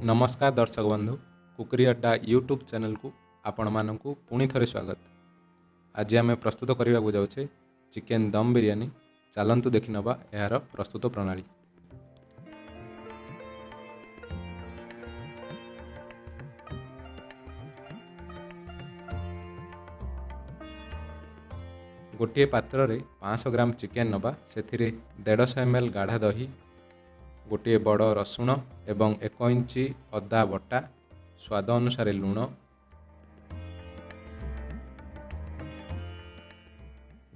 ନମସ୍କାର ଦର୍ଶକ ବନ୍ଧୁ, କୁକରୀ ଆଡ୍ଡା ୟୁଟ୍ୟୁବ୍ ଚ୍ୟାନେଲକୁ ଆପଣମାନଙ୍କୁ ପୁଣି ଥରେ ସ୍ୱାଗତ। ଆଜି ଆମେ ପ୍ରସ୍ତୁତ କରିବାକୁ ଯାଉଛେ ଚିକେନ୍ ଦମ୍ ବିରିୟାନୀ। ଚାଲନ୍ତୁ ଦେଖିନେବା ଏହାର ପ୍ରସ୍ତୁତ ପ୍ରଣାଳୀ। ଗୋଟିଏ ପାତ୍ରରେ 500 ଗ୍ରାମ ଚିକେନ୍ ନେବା, ସେଥିରେ 150 ଏମ୍ ଏଲ୍ ଗାଢ଼ା ଦହି, ଗୋଟିଏ ବଡ଼ ରସୁଣ ଏବଂ 1 ଇଞ୍ଚ ଅଦା ବଟା, ସ୍ୱାଦ ଅନୁସାରେ ଲୁଣ,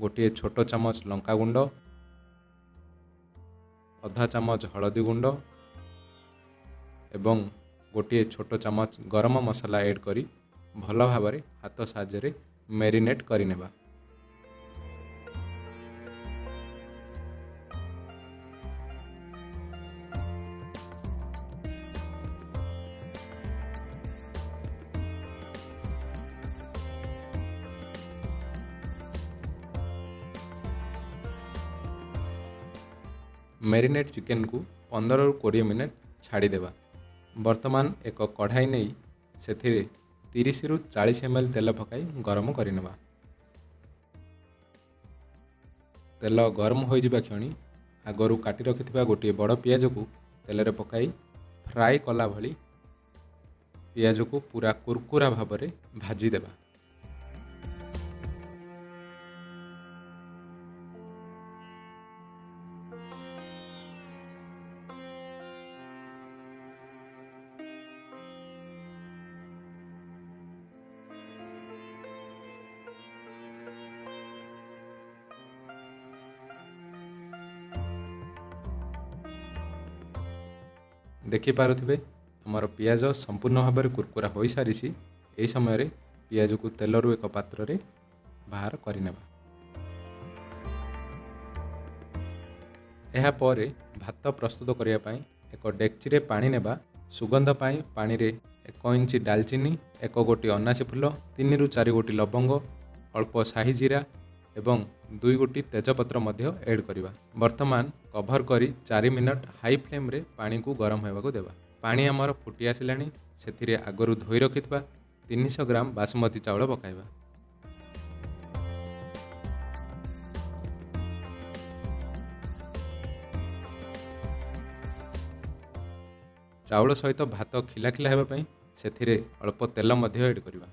ଗୋଟିଏ ଛୋଟ ଚାମଚ ଲଙ୍କାଗୁଣ୍ଡ, ଅଧା ଚାମଚ ହଳଦୀ ଗୁଣ୍ଡ ଏବଂ ଗୋଟିଏ ଛୋଟ ଚାମଚ ଗରମ ମସଲା ଏଡ଼୍ କରି ଭଲ ଭାବରେ ହାତ ସାହାଯ୍ୟରେ ମେରିନେଟ୍ କରିନେବା। ମେରିନେଟ୍ ଚିକେନକୁ 15ରୁ 20 ମିନିଟ୍ ଛାଡ଼ିଦେବା। ବର୍ତ୍ତମାନ ଏକ କଢ଼ାଇ ନେଇ ସେଥିରେ 30ରୁ 40 ଏମ୍ ଏଲ୍ ତେଲ ପକାଇ ଗରମ କରିନେବା। ତେଲ ଗରମ ହୋଇଯିବା କ୍ଷଣି ଆଗରୁ କାଟି ରଖିଥିବା ଗୋଟିଏ ବଡ଼ ପିଆଜକୁ ତେଲରେ ପକାଇ ଫ୍ରାଏ କଲା ଭଳି ପିଆଜକୁ ପୁରା କୁରକୁରା ଭାବରେ ଭାଜିଦେବା। ଦେଖିପାରୁଥିବେ, ଆମର ପିଆଜ ସମ୍ପୂର୍ଣ୍ଣ ଭାବରେ କୁରକୁରା ହୋଇସାରିଛି। ଏହି ସମୟରେ ପିଆଜକୁ ତେଲରୁ ଏକ ପାତ୍ରରେ ବାହାର କରିନେବା। ଏହାପରେ ଭାତ ପ୍ରସ୍ତୁତ କରିବା ପାଇଁ ଏକ ଡେକ୍ଚିରେ ପାଣି ନେବା। ସୁଗନ୍ଧ ପାଇଁ ପାଣିରେ 1 ଇଞ୍ଚ ଡାଲଚିନି, ଏକ ଗୋଟି ଅନାସୀ ଫୁଲ, 3ରୁ 4 ଗୋଟି ଲବଙ୍ଗ, ଅଳ୍ପ ସାହି ଜିରା ଏବଂ 2 ଗୋଟି ତେଜପତ୍ର ମଧ୍ୟ ଏଡ଼୍ କରିବା। ବର୍ତ୍ତମାନ କଭର କରି 4 ମିନିଟ୍ ହାଇ ଫ୍ଲେମ୍ରେ ପାଣିକୁ ଗରମ ହେବାକୁ ଦେବା। ପାଣି ଆମର ଫୁଟି ଆସିଲାଣି। ସେଥିରେ ଆଗରୁ ଧୋଇ ରଖିଥିବା 300 ଗ୍ରାମ ବାସୁମତୀ ଚାଉଳ ପକାଇବା। ଚାଉଳ ସହିତ ଭାତ ଖିଲା ଖିଲା ହେବା ପାଇଁ ସେଥିରେ ଅଳ୍ପ ତେଲ ମଧ୍ୟ ଏଡ଼୍ କରିବା।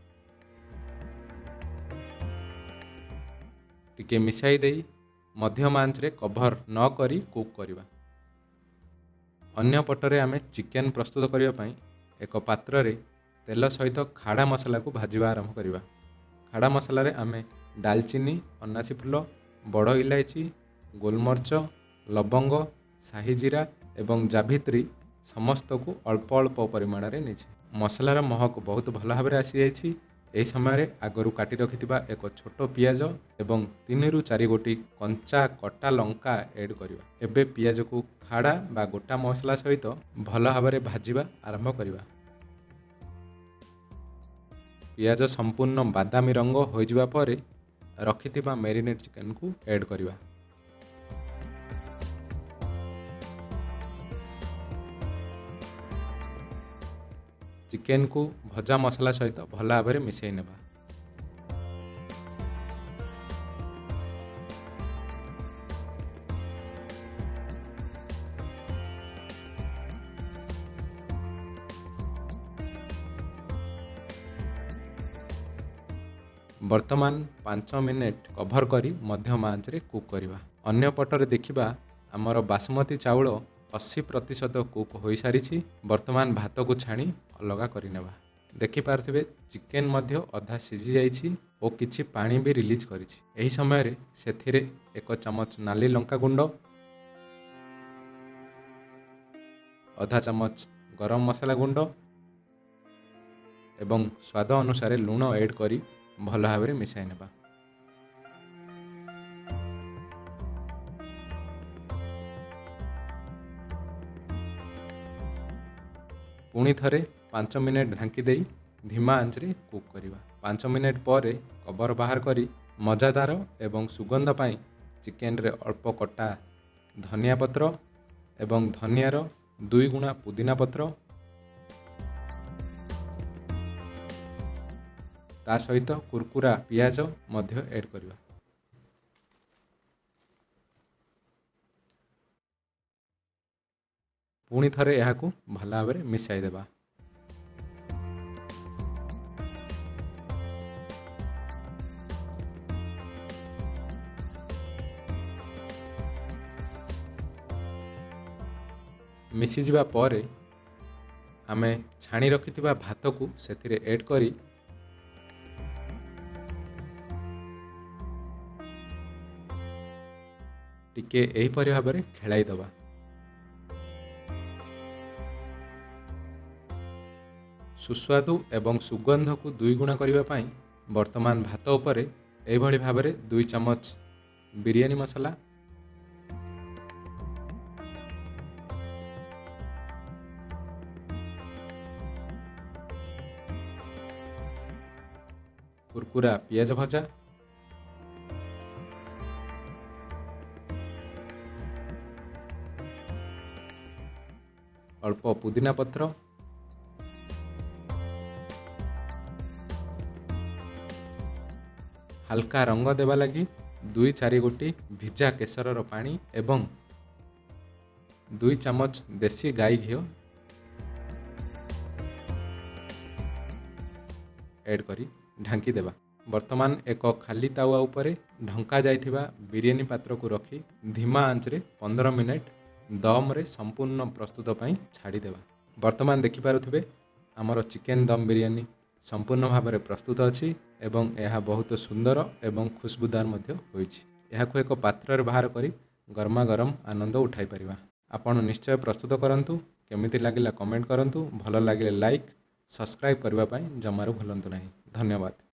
ଟିକେ ମିଶାଇ ଦେଇ ମଧ୍ୟମ ଆଞ୍ଚରେ କଭର ନ କରି କୁକ୍ କରିବା। ଅନ୍ୟ ପଟରେ ଆମେ ଚିକେନ୍ ପ୍ରସ୍ତୁତ କରିବା ପାଇଁ ଏକ ପାତ୍ରରେ ତେଲ ସହିତ ଖାଡ଼ା ମସଲାକୁ ଭାଜିବା ଆରମ୍ଭ କରିବା। ଖାଡ଼ା ମସଲାରେ ଆମେ ଡାଲଚିନି, ଅନାସୀ ଫୁଲ, ବଡ଼ ଇଲାଇଚି, ଗୋଲମରିଚ, ଲବଙ୍ଗ, ସାହି ଜିରା ଏବଂ ଜାଭିତ୍ରୀ ସମସ୍ତକୁ ଅଳ୍ପ ଅଳ୍ପ ପରିମାଣରେ ନେଇଛେ। ମସଲାର ମହକ ବହୁତ ଭଲ ଭାବରେ ଆସିଯାଇଛି। ଏହି ସମୟରେ ଆଗରୁ କାଟି ରଖିଥିବା ଏକ ଛୋଟ ପିଆଜ ଏବଂ 3ରୁ 4 ଗୋଟି କଞ୍ଚା କଟା ଲଙ୍କା ଏଡ଼୍ କରିବା। ଏବେ ପିଆଜକୁ ଖାଡ଼ା ବା ଗୋଟା ମସଲା ସହିତ ଭଲ ଭାବରେ ଭାଜିବା ଆରମ୍ଭ କରିବା। ପିଆଜ ସମ୍ପୂର୍ଣ୍ଣ ବାଦାମୀ ରଙ୍ଗ ହୋଇଯିବା ପରେ ରଖିଥିବା ମେରିନେଟ୍ ଚିକେନକୁ ଏଡ଼୍ କରିବା। ଚିକେନକୁ ଭଜା ମସଲା ସହିତ ଭଲ ଭାବରେ ମିଶାଇ ନେବା। ବର୍ତ୍ତମାନ 5 ମିନିଟ୍ କଭର କରି ମଧ୍ୟମ ଆଞ୍ଚରେ କୁକ୍ କରିବା। ଅନ୍ୟ ପଟରେ ଦେଖିବା, ଆମର ବାସୁମତୀ ଚାଉଳ 80% କୁକ୍ ହୋଇସାରିଛି। ବର୍ତ୍ତମାନ ଭାତକୁ ଛାଣି ଅଲଗା କରିନେବା। ଦେଖିପାରୁଥିବେ, ଚିକେନ୍ ମଧ୍ୟ ଅଧା ସିଝି ଯାଇଛି ଓ କିଛି ପାଣି ବି ରିଲିଜ୍ କରିଛି। ଏହି ସମୟରେ ସେଥିରେ 1 ଚାମଚ ନାଲି ଲଙ୍କା ଗୁଣ୍ଡ, ଅଧା ଚାମଚ ଗରମ ମସଲା ଗୁଣ୍ଡ ଏବଂ ସ୍ୱାଦ ଅନୁସାରେ ଲୁଣ ଏଡ଼୍ କରି ଭଲ ଭାବରେ ମିଶାଇ ନେବା। ପୁଣି ଥରେ 5 ମିନିଟ୍ ଢାଙ୍କି ଦେଇ ଧୀମା ଆଞ୍ଚରେ କୁକ୍ କରିବା। 5 ମିନିଟ୍ ପରେ କଭର ବାହାର କରି ମଜାଦାର ଏବଂ ସୁଗନ୍ଧ ପାଇଁ ଚିକେନରେ ଅଳ୍ପ କଟା ଧନିଆ ପତ୍ର ଏବଂ ଧନିଆର 2 ଗୁଣା ପୁଦିନା ପତ୍ର। ତା ସହିତ କୁରକୁରା ପିଆଜ ମଧ୍ୟ ଏଡ଼୍ କରିବା। ପୁଣି ଥରେ ଏହାକୁ ଭଲ ଭାବରେ ମିଶାଇ ଦେବା। ମିଶିଯିବା ପରେ ଆମେ ଛାଣି ରଖିଥିବା ଭାତକୁ ସେଥିରେ ଏଡ଼୍ କରି ଟିକେ ଏହିପରି ଭାବରେ ଖେଳାଇ ଦେବା। ସୁସ୍ୱାଦୁ ଏବଂ ସୁଗନ୍ଧକୁ ଦୁଇଗୁଣା କରିବା ପାଇଁ ବର୍ତ୍ତମାନ ଭାତ ଉପରେ ଏହିଭଳି ଭାବରେ 2 ଚାମଚ ବିରିୟାନୀ ମସଲା, କୁରକୁରା ପିଆଜ ଭଜା, ଅଳ୍ପ ପୁଦିନା ପତ୍ର, ହାଲକା ରଙ୍ଗ ଦେବା ଲାଗି 2-4 ଗୋଟି ଭିଜା କେଶରର ପାଣି ଏବଂ 2 ଚାମଚ ଦେଶୀ ଗାଈ ଘିଅ ଏଡ଼୍ କରି ଢାଙ୍କି ଦେବା। ବର୍ତ୍ତମାନ ଏକ ଖାଲି ତାୱା ଉପରେ ଢଙ୍କା ଯାଇଥିବା ବିରିୟାନୀ ପାତ୍ରକୁ ରଖି ଧୀମା ଆଞ୍ଚରେ 15 ମିନିଟ୍ ଦମ୍ରେ ସମ୍ପୂର୍ଣ୍ଣ ପ୍ରସ୍ତୁତ ପାଇଁ ଛାଡ଼ିଦେବା। ବର୍ତ୍ତମାନ ଦେଖିପାରୁଥିବେ ଆମର ଚିକେନ୍ ଦମ୍ ବିରିୟାନୀ ସମ୍ପୂର୍ଣ୍ଣ ଭାବରେ ପ୍ରସ୍ତୁତ ଅଛି ଏବଂ ଏହା ବହୁତ ସୁନ୍ଦର ଏବଂ ଖୁସବୁଦାର ମଧ୍ୟ ହୋଇଛି। ଏହାକୁ ଏକ ପାତ୍ରରେ ବାହାର କରି ଗରମା ଗରମ ଆନନ୍ଦ ଉଠାଇ ପାରିବା। ଆପଣ ନିଶ୍ଚୟ ପ୍ରସ୍ତୁତ କରନ୍ତୁ। କେମିତି ଲାଗିଲା କମେଣ୍ଟ କରନ୍ତୁ। ଭଲ ଲାଗିଲେ ଲାଇକ୍, ସବସ୍କ୍ରାଇବ୍ କରିବା ପାଇଁ ଜମାରୁ ଭୁଲନ୍ତୁ ନାହିଁ। ଧନ୍ୟବାଦ।